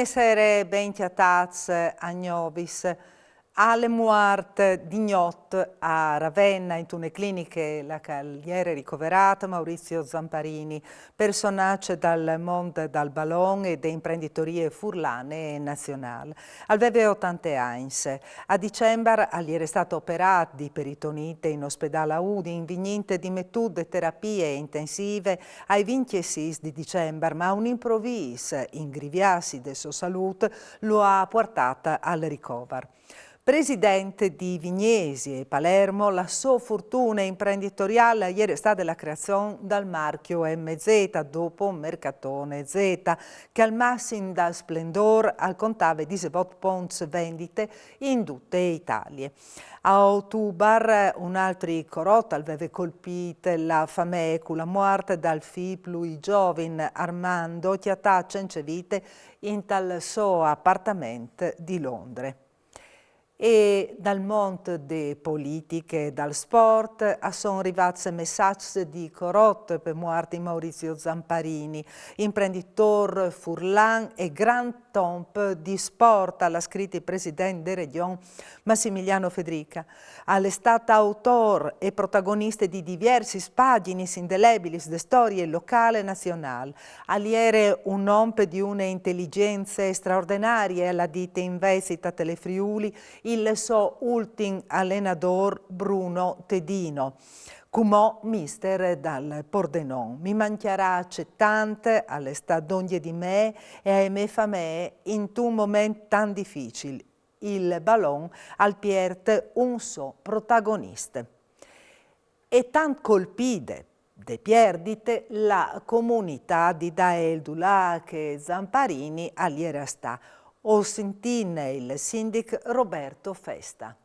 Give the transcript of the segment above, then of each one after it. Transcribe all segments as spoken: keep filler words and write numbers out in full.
Essere ben cjatâts a Gnovis. Al è muart di gnot a Ravenna, intune cliniche là che al jere ricoverât Maurizio Zamparini, personaç dal mont dal balon e de imprenditorie furlane e nazionâl. Al veve otante agns. A Dicembar al jere stât operât di peritonite in ospedâl a Udin, vignint dimetût de terapie intensive ai vincjesîs di Dicembar, ma un improvîs ingrivîsi de sô salût lu à puartât al ricovar. President di Vignesie e Palermo, la sô fortune imprenditoriâl e jere stade la creazion dal marcjo M Z, dopo Mercatone Z, che al massim dal splendôr al contave disevot ponts vendite in dute Italie. A Otubar un altri corot al veve colpît la famee cu la muart dal fi plui zovin, Armando, cjatât cence vite intal so apartament di Londre. E dal mont de politiche e dal sport a son rivâts messaçs di corot pe muart di Maurizio Zamparini, imprenditôr furlan e grant omp di sport, al à scrit il president de Regjon Massimiliano Fedrica. Al è stât autôr e protagonist di diviersis pagjinis indelebilis de storie locâl e nazionâl. Al jere un omp di une inteligjence straordenarie, al à dit in vestit a Telefriuli il so ultin alenadôr Bruno Tedino, cumò mister dal Pordenon. Mi mancjarà cetant, al è stât dongje di me e ae mê famee intun moment tant dificil. Il balon al piert un so protagonist. E tant colpide de pierdite la comunitât di Daeldu, là che Zamparini al jere a stâ. O sintìn il sindic Roberto Festa.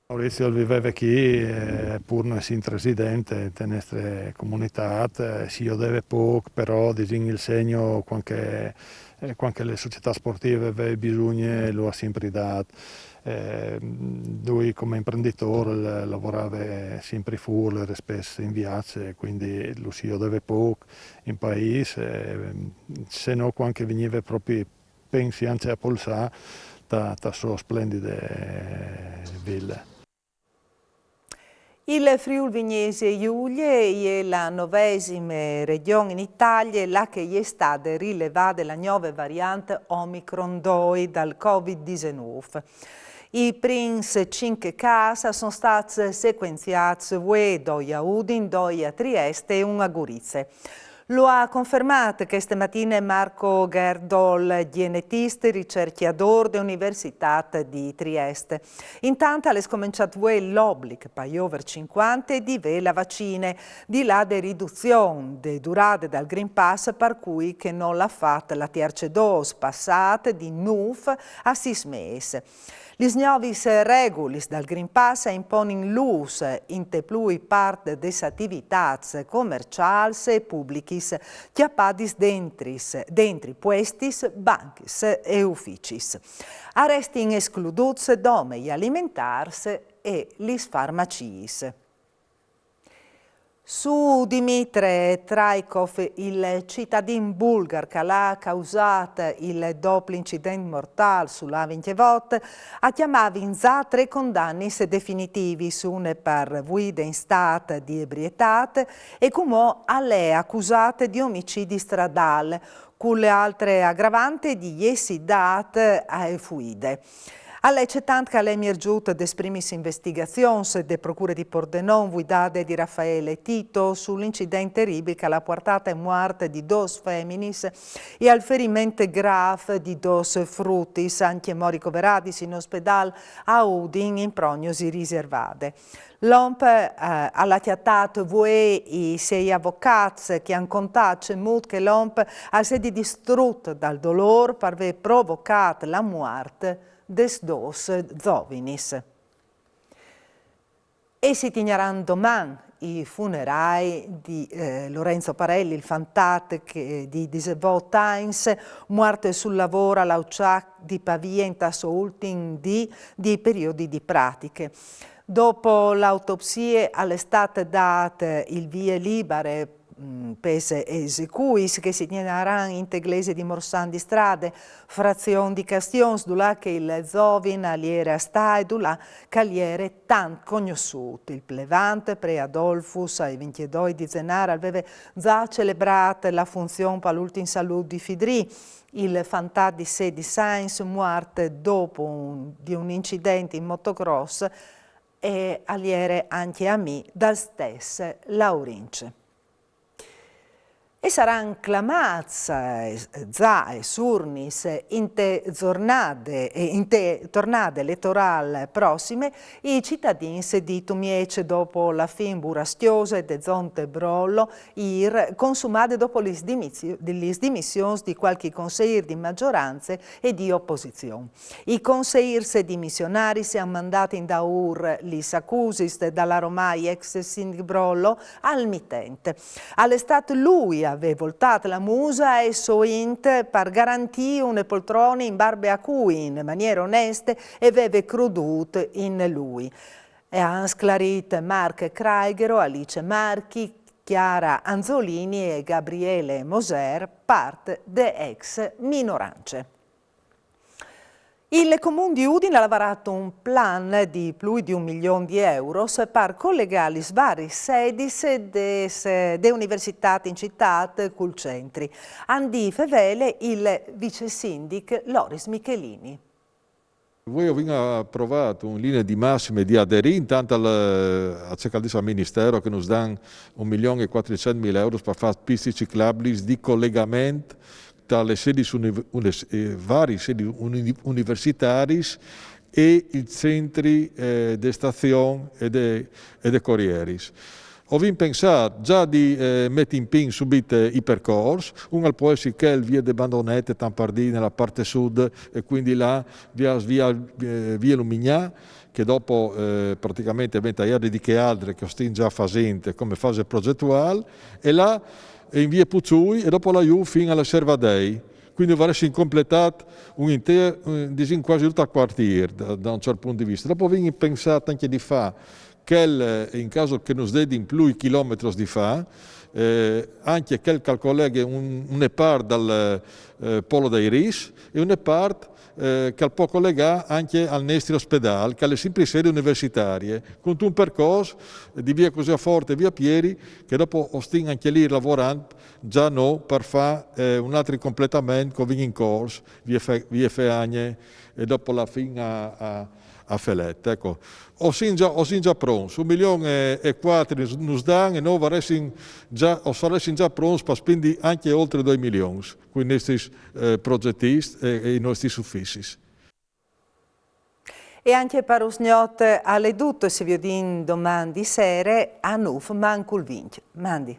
Maurizio al viveve chi, eh, pur no essint resident te nestre comunitât, eh, si jodeve pôc, però disìn il Segno, cuant che, eh, cuant che la societât sportive e veve bisugne, lu à simpri dât. Eh, lui come imprenditôr al lavorave simpri fûr, al jere spès in viaç, e cuindi lu si jodeve pôc in paîs, eh, se no cuant che vignive propit, pensi, ancje a polsâ ta, ta sô splendide, eh, vile. Il Friûl Vignesie Julie e je la novesime regjon in Italie là che e je stade rilevade la gnove variant Omicron doi dal Covid disenûf. I prins cinc câs a son stâts secuenziâts vuê, doi a Udin, doi a Triest e un a Gurize. Lu à confermât cheste matine Marco Gerdol, gjenetist ricercjadôr de Universitât di Triest. Intant al è scomençât vuê l'oblic pai over cincuante di vê la vacine, di là de riduzion de durade dal Green Pass par cui che nol à fat la tierce dôs, passât di nûf a sîs mês. Lis gnovis regulis dal Green Pass a imponin l'ûs inte plui part des ativitâts comerciâls e publichis cjapadis dentris, dentri puestis, banchis e uficis. A restin escludûts dome i alimentârs e lis farmaciis. Su Dimitre Traikov, il citadin bulgar che al à causât il dopl incident mortâl sul A vincjevot, al clamave za trê condannis definitivis, une par vuide in stât di ebrietât e cumò al è acusât di omicidi stradâl, cu la altre agravante di jessi dât ae fuide. Al è cetant che al è emierzût des primis investigazions de procure di Pordenon, vuidade di Raffaele Tito, sul incident teribil che al à puartât ae muart di dôs feminis e al feriment grâf di dôs frutis, ancjemò ricoveradis in ospedâl a Udin in prognosi riservade. L'omp, eh, al à cjatât vuê i siei avocâts che a àn contât cemût che l'omp al sedi distrut dal dolôr par vê provocât la muart des dôs zovinis. E si tignaran doman i funerâi di, eh, Lorenzo Parelli, il fantat che, di disevot agns, muart sul lavôr al Aucjac di Pavie intal so ultin dì di periodi di pratiche. Dopo la autopsie al è stât dât il vie libere mm, pes esecuis che si tienaran inte glesie di Morsan di Strade, frazion di Castions, dulà che il zovin al jere a stâ e dulà che al jere tant cognossût. Il plevant, pre Adolfus, ai vintidoi di Zenar, al veve za celebrât la funzion pal ultin salût di Fidrì. Il fantat di sedis agns, muart dopo un, di un incident in motocross, e al jere ancje amì dal stes Laurinç. E saran clamâts, eh, za e surnis inte zornade, eh, inte tornade eletorâl prossime i citadins di Tumieç dopo la fin burascjose de zonte Brollo, îr, consumade dopo lis dimissi-, lis dimissions di cualchi conseîr di magjorance e di oposizion. I conseîrs dimissionaris a àn mandât indaûr lis acusis dal aromai ex sindic Brollo al mitent. Al è stât lui a vê voltât la musa e sô int par garantî une poltrone in barbe a cui, in maniere oneste, e veve crodût in lui. E a àn sclarît Marc Craighero, Alice Marchi, Chiara Anzolini e Gabriele Moser, part de ex minorance. Il Comun di Udin al à lavorât un plan di plui di un milion di euros par colegâ lis variis sedis des, de universitât in citât cul centri. Al dîs fevele il vicesindic Loris Michelini. Vuê o vin aprovât in linie di massime di aderî intant al, a ce che al dîs il ministero che nus dan un milion e cuatricent mil euros par fâ pistis ciclablis di colegament tra lis sedis univ-, unis-, eh, variis sedis uni-, universitariis e il centri, eh, de stazion e de, e de corieris. O vin pensât za di, eh, meti in pît subit, eh, i percors, un al pues jessi chel vie de Bandonete, tant par dî, ne la part sud, e cuindi là vie, vie, eh, vie Lumignà, che dopo, eh, praticamente vien taiade di chê altre che o stin za fasint come fase progetuâl, e là, e in vie Puçui, e dopo là jù fin a la Serva Dei. Cuindi o varessin completât un intîr, eh, disìn cuasi dut il cuartîr, da, da un ciert pont di viste. Dopo o vin pensât ancje di fâ chel, eh, in câs che nus dedin plui chilometris di fâ, eh, ancje chel che al coleghe un, une part dal, eh, Polo dai Ris e une part, eh, che al pues colegâ ancje al nestri ospedâl, che al è simpri sedi universitarie, cuntun percors di vie Cusì Forte e vie Pieri, che dopo o stin ancje li lavorant za nô par fâ, eh, un altri completament che o vin in cors, vie Fe-, vie Feagne e dopo là fin a, a, a Felet. Eco. O sin za, o sin za pronts, un milion e, e cuatri nus, nus dan e nô o varessin za, o saressin za pronts par spindi ancje oltri doi milions, cui nestris, eh, progetîts e, e i nestris uficis. E ancje par usgnot al è dut, si viodìn doman di sere a nûf mancul vincj. Mandi.